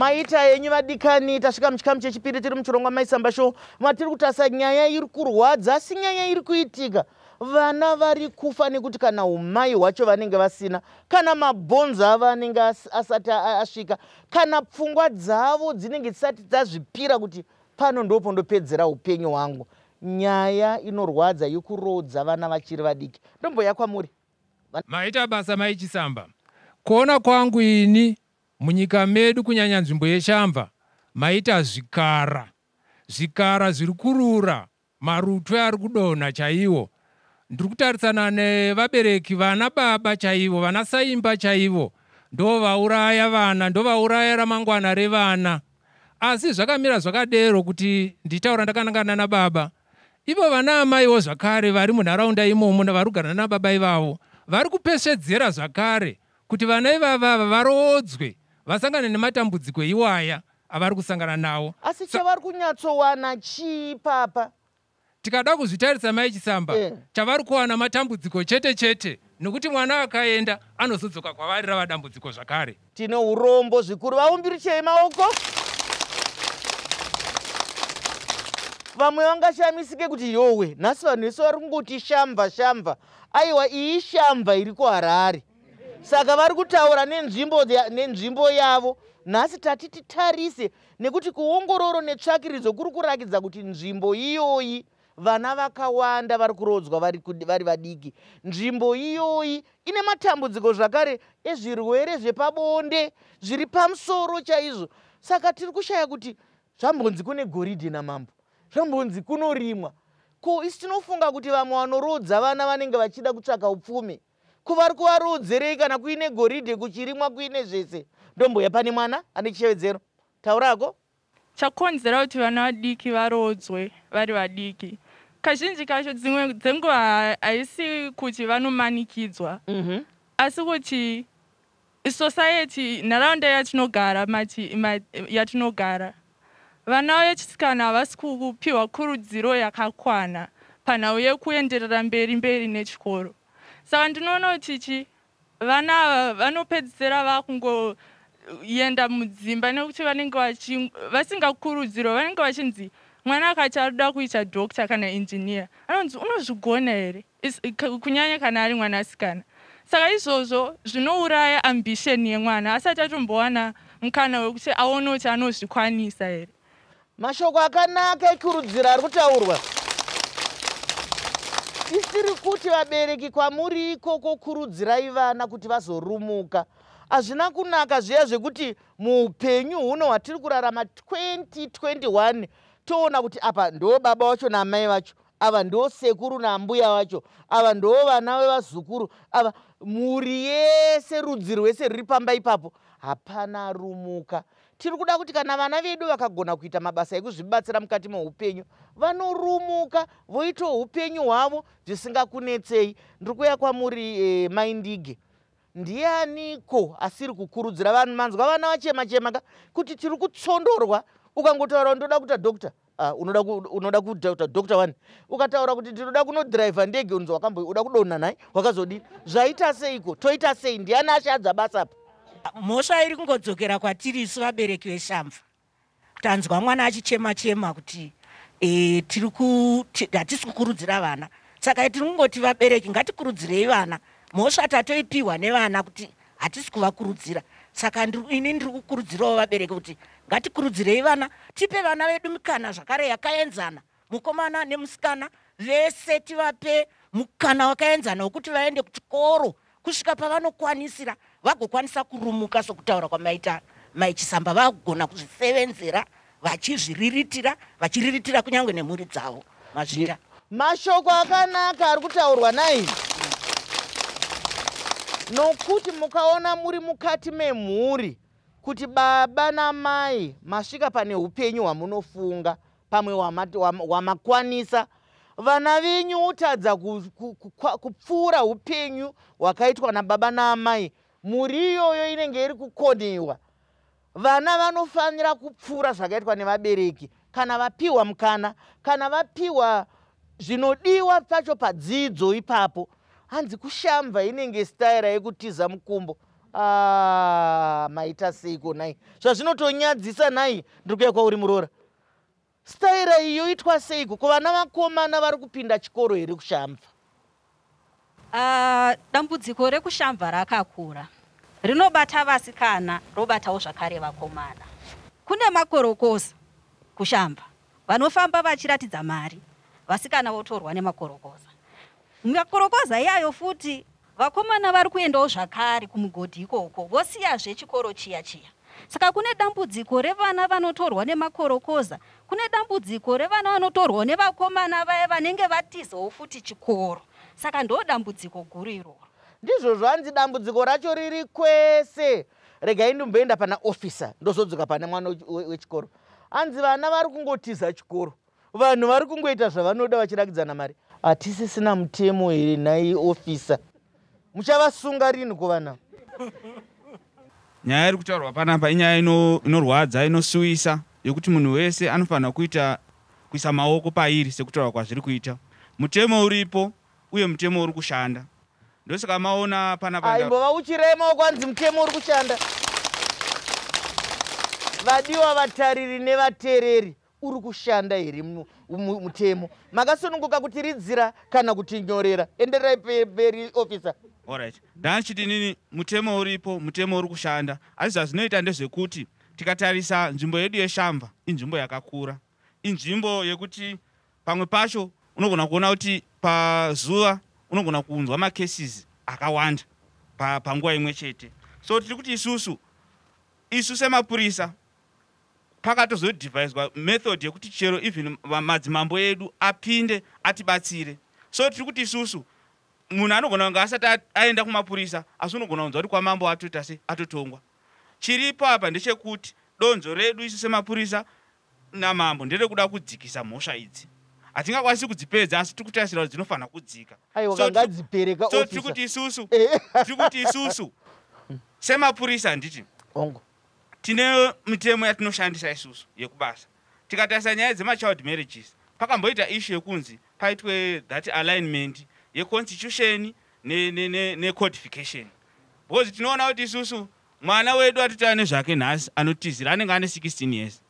Maita enyu vadikani, tasvika muchikamu chechipiri tiri muchirongwa Maisamba Show, matiri kutarisa nyaya iri kurwadza asi nyaya iri kuitika. Vana vari kufa nekuti kana umai hwacho vanenge vasina, kana mabhonzo avo anenge asati asvika, kana pfungwa dzavo dzinenge dzisati dzazvipira kuti pano ndopo ndopedzera upenyu hwangu. Nyaya inorwadza yekuroodza vana vachiri vadiki. Ndomboya kwamuri. Maita basa Mai Chisamba. Kuona kwangu ini munyika medu kunyanya nzvimbo yeShamva maita zvikara. Zvikara zviri kurura, marutwe ari kudonha chaiwo. Ndiri kutarisana nevabereki vana baba chaivo, vana saimba chaivo ndovauraya vana, ndovauraya ramangwana revana. Asi zvakamira zvakadero kuti nditaura ndakanangana nababa. Ivo vana amaiwo zvakare vari munharaunda imomo vari kugara nababa ivavo vari kupesvedzera zvakare kuti vana ivava ava varoodzwe vasangane nematambudziko iwaya avari kusangana nawo. Asi chavari kunyatsowana chii papa? Tikada kuzvitarisa Mai Chisamba, chavari kuwana matambudziko chete chete nokuti mwana akaenda anozodzoka kwavari rava dambudziko zvakare. Tine urombo zvikuru. Vaumbirichei maoko. Vamwe vangashamisike kuti yowe, nhasi vanhu vese vari kungoti shamva shamva. Aiwa, iyi shamva iri kuHarare. Saka vari kutaura nenzvimbo yavo. Nhasi tati titarise nekuti kuongororo netsvakiridzo kuri kurakidza kuti nzvimbo iyoyi vana vakawanda vari kuroodzwa vari vadiki. Nzvimbo iyoyi ine matambudziko zvakare ezvirwere zvepabonde zviri pamusoro chaizvo. Saka tiri kushaya kuti zvambonzi kune goridhe namambo, zvambonzi kunorimwa. Ko isi tinofunga kuti vamwe vanoroodza vana vanenge vachida kutsvaka upfumi. Ko vari kuvaroodzerei kana kuine goridhe, kuchirimwa, kuine zvese? Ndomboya pane mwana ane chishevedzero. Taurako. Chakonzera kuti vana vadiki varoodzwe vari vadiki kazhinji kacho dzimwe dzenguva haisi kuti vanomanikidzwa, asi kuti society, nharaunda yatinogara, yatinogara, vana vechisikana havasi kupiwa kurudziro yakakwana panhau yekuenderera mberi nechikoro. Saka ndinoona kuti vana ava vanopedzisira vakungoenda mudzimba nekuti vanenge vasingakurudzirwa, vanenge vachinzi mwana akati arikuda kuita doctor kana engineer anonzi unozvigona here, kunyanya kana ari mwanasikana. Saka izvozvo zvinouraya ambition yemwana asati atombowana mukana wekuti aone kuti anozvikwanisa here. Mashoko akanaka ekurudzira ari kutaurwa. Isiri kuti vabereki kwamuri ikoko kurudzirai vana kuti vazorumuka. Hazvina kunaka zviya zvekuti muupenyu huno hwatiri kurarama 2021 toona kuti apa ndo baba vacho naamai vacho, ava ndo sekuru naambuya vacho, ava ndo vana vevazukuru, ava mhuri yese, rudzi rwese ruri pamba ipapo, hapana rumuka. Tiri kuda kuti kana vana vedu vakagona kuita mabasa ekuzvibatsira mukati meupenyu, vanorumuka voita upenyu hwavo zvisingakunetsei. Ndiri kuuya kwamuri Mai Ndige. Ndianiko asiri kukurudzira vanhu? Manzwa vana vachema chema ka kuti tiri kutsondorwa. Ukangotaura ndoda kuita doctor, unoda kuita doctor wani. Ukataura kuti ndinoda kunodhiraivha ndege, unonzi wakambo uda kudonha nhai, wakazodini? Zvaita seiko? Toita sei? Ndiani ashadza basa apa? Mhosva iri kungodzokera kwatiri isu vabereki veshamva. Tanzwa mwana achichema chema kuti hatisi kukurudzira vana. Saka tiri kungoti vabereki ngatikurudzirei vana. Mhosva tatoipiwa nevana kuti hatisi kuvakurudzira. Saka ini ndiri kukurudzirawo vabereki kuti ngatikurudzirei vana, tipe vana vedu mikana zvakare yakaenzana. Mukomana nemusikana vese tivape mukana wakaenzana wekuti vaende kuchikoro kusvika pavanokwanisira, vagokwanisa kurumuka sokutaura kwamaita Mai Chisamba, vagona kuzvisevenzera vachizviriritira, vachiriritira kunyange nemhuri dzavo. Mazvita. Mashoko akanaka ari kutaurwa nai. Nokuti mukaona muri mukati memhuri kuti baba namai masvika pane upenyu hwamunofunga, pamwe wamakwanisa, vana venyu utadza kupfuura upenyu hwakaitwa nababa naamai, mhuri iyoyo inenge iri kukoniwa. Vana vanofanira kupfuura zvakaitwa nevabereki kana vapiwa mukana, kana vapiwa zvinodiwa pacho padzidzo ipapo. Hanzi kushamba inenge staira yekutiza mukumbo. Maita seiko nhai? Zvazvinotonyadzisa nhai. Ndiri kuuya kwauri muroora. Staira iyi yoitwa seiko? Ko vana vakomana vari kupinda chikoro here kuShamva? Dambudziko rekuShamva rakakura, rinobata vasikana, robatawo zvakare vakomana. Kune makorokoza kuShamva vanofamba vachiratidza mari, vasikana votorwa nemakorokoza. Makorokoza iyayo futi vakomana vari kuendawo zvakare kumugodhi ikoko, vosiyazve chikoro chiya chiya. Saka kune dambudziko revana vanotorwa nemakorokoza, kune dambudziko revana vanotorwa nevakomana vaya vanenge vatizawo futi chikoro. Saka ndo dambudziko guru iroro. Ndizvo zvanzi dambudziko racho riri kwese. Regai ndimboenda pana officer, ndozodzoka pane mwana wechikoro. Hanzi vana vari kungotiza chikoro, vanhu vari kungoita zvavanoda vachirakidzana mari. Hatisisina mutemo here nhai officer? Muchavasunga rini kuvana? Nyaya iri kutaurwa panapa inyaya inorwadza, inosuwisa, yekuti munhu wese anofanira kuisa maoko pairi sekutaurwa kwazviri kuita. Mutemo uripo uye mutemo uri kushanda. Ndosaka maona panapa Aimbova uchirai maoko, anzi mutemo uri kushanda. Vadiwa vatariri nevateereri, uri kushanda here mutemo? Makasununguka kutiridzira kana kutinyorera. Endererai mberi officer. Alright, ndachiti nini mutemo uripo, mutemo uri kushanda, asi zvazvinoita ndezvekuti tikatarisa nzvimbo yedu yeShamva inzvimbo yakakura, inzvimbo yekuti pamwe pacho unogona kuona kuti pazuva unogona kunzwa macases akawanda panguva imwe chete. So tiri kuti isusu isu semapurisa pakatozodhivhaiswa method yekuti chero even madzimambo edu apinde atibatsire. So tiri kuti isusu munhu anogona kunge asati aenda kumapurisa, asi unogona kunzwa kuti kwamambo atoita se atotongwa. Chiripo apa ndechekuti donzvo redu isu semapurisa namambo nderekuda kudzikisa mhosva idzi. Hatingakwanisi kudzipedza, asi tiri kutarisira kuti dzinofanira kudzika. Aiwa, kangadzipereka. So tiri kuti isusu tiri kuti isusu semapurisa, handiti, Ongo. tine mitemo yatinoshandisa isusu yekubasa. Tikatarisa nyaya dzemachild marriages, pakamboita issue yekunzi paitwe that alignment yeconstitution necodification, because tinoona kuti isusu mwana wedu atotava nezvake nhasi anotizira anenge ane 16 years.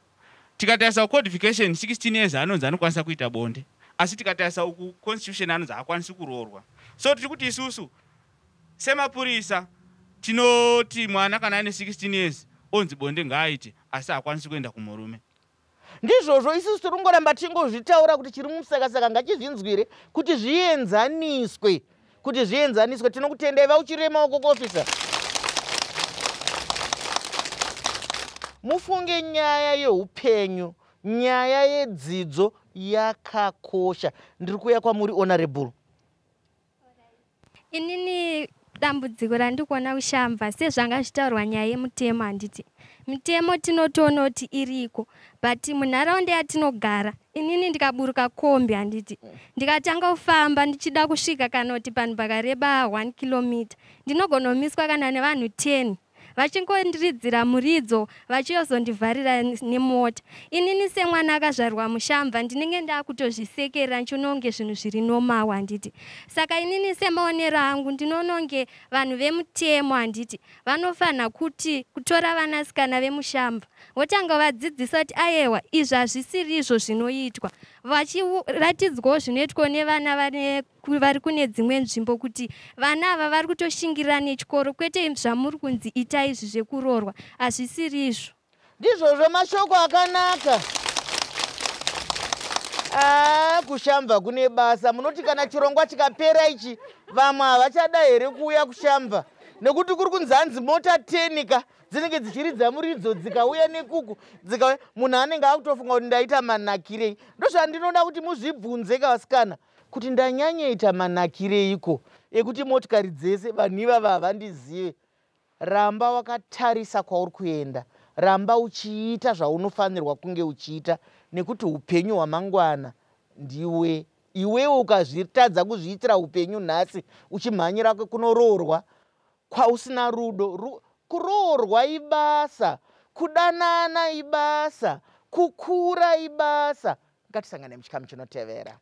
Tikatarisa codification, 16 years anonzi anokwanisa kuita bonde, asi tikatarisa uku constitution anonzi haakwanisi kuroorwa. So tiri kuti isusu semapurisa tinoti mwana kana ane 16 years onzi bonde ngaaite, asi haakwanisi kuenda kumurume. Ndizvozvo, isusu tiri kungoramba tingozvitaura kuti chiri musakasaka ngachizvinzwire, kuti zvienzaniswe, kuti zvienzaniswe. Tinokutendai, vauchirei maoko kuofisa. Mufunge nyaya yeupenyu, nyaya yedzidzo yakakosha. Ndiri kuuya kwamuri, honorable. Inini dambudziko randiri kuona kuShamva, sezvanga zvichitaurwa nyaya yemutemo, handiti, mitemo tinotoona kuti iriko, but munharaunda yatinogara, inini ndikaburuka kombi, handiti, ndikatanga kufamba ndichida kusvika kana kuti panhu pakareba 1 kilometer, ndinogonomiswa kana nevanhu 10 vachingondiridzira muridzo, vachiyozondivharira nemota. Inini semwana akazvarwa muShamva ndinenge ndakutozvisekerera ndichiononge zvinhu zviri normal, handiti? Saka inini semaonero angu ndinononge vanhu vemutemo, handiti, vanofanira kuti kutora vanasikana vemuShamva votanga vadzidzisa kuti ayewa, izvi hazvisiri izvo zvinoitwa, vachiratidzwawo zvinoitwawo nevana vari kune dzimwe nzvimbo, kuti vana ava vari kutoshingirira nechikoro, kwete zvamuri kunzi ita izvi zvekurorwa, hazvisiri izvo. Ndizvozvo, mashoko akanaka. Aa, kuShamva kune basa. Munoti kana chirongwa chikapera ichi, vamwe havachada here kuuya kuShamva? Nekuti kuri kunzi hanzi mota tenika dzinenge dzichiridza muridzo dzikauya nekuku dzikauya, munhu anenge akutofunga kuti ndaita manakirei. Ndozvandinoda kuti muzvibvunze kavasikana, kuti ndanyanyaita manakireiko ekuti motikari dzese vanhu ivava havandizive. Ramba wakatarisa kwauri kuenda, ramba uchiita zvaunofanirwa kunge uchiita, nekuti upenyu hwamangwana ndiwe iwewe. Ukazvitadza kuzviitira upenyu nhasi uchimhanyira kunoroorwa kwausina rudo, kuroorwa ibasa, kudanana ibasa, kukura ibasa. Ngatisangane muchikamu chinotevera.